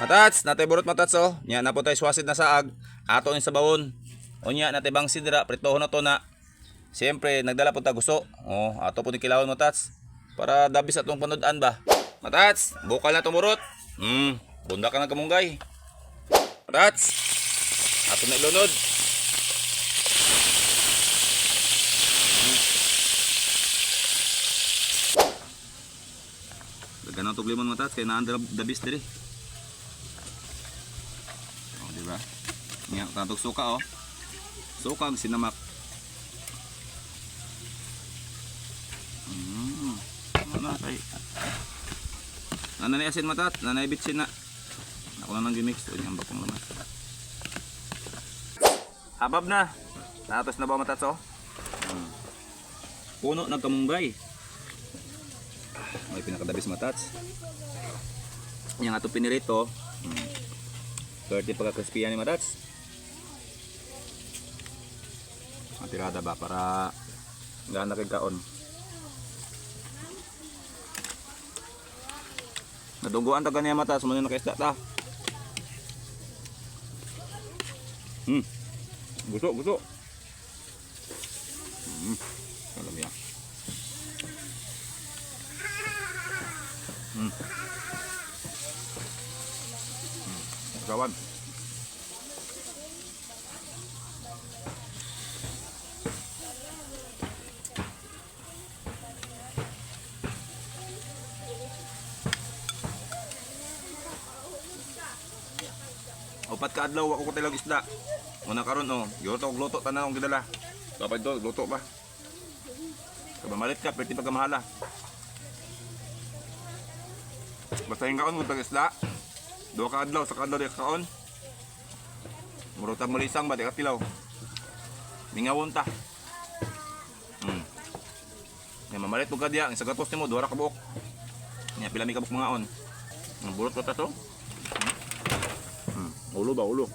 Matats, natay burot matats oh. Nya na po tayo swasid na saag. Ato ni sa bawon. Unya natay bang sidra, pritohon na to na. Siyempre, nagdala po ta guso. Oh, ato po ni kilawon matats. Para dabis atong panood-an ba. Matats, bukal na tong burot. Bunda ka na kamunggay. Matats, ato na ilunod. Daghan na tog limon matats kay naan dabis diri. Oh, di ba? Nya tatog suka oh. Suka ang sinamak. Ano na kay. Nanay asin matat, nanay bitsin na. Ako na nang gimix to ang bakong laman. Habab na. Natos na ba matats oh? Puno nagkamunggay. May pinakadabis matats. Yang ato pinirito. 30 pagka crispy yan ni matats. Ang tirada ba para gana kay kaon. Nadungguan ta ganiya matats mo na nakaisda ta. Gusto, gusto. Alam niya. Kawan. Upat ka adlaw ako ko tilag isda. Una karon oh, giluto og luto tanan akong gidala. Dapat do luto ba. Kaba ka, perti pagkamahala. Basta yung kaon mo tag isda. Duha ka adlaw sa kadlaw di ka kaon. Murutag malisang ba di ka tilaw. Mingawon ta. Nya mamalit mo ka diya, ang sa gatos nimo duha ra ka buok. Nya pila mi ka buok mangaon. Ang burot ko ta to. Ulo ba ulo.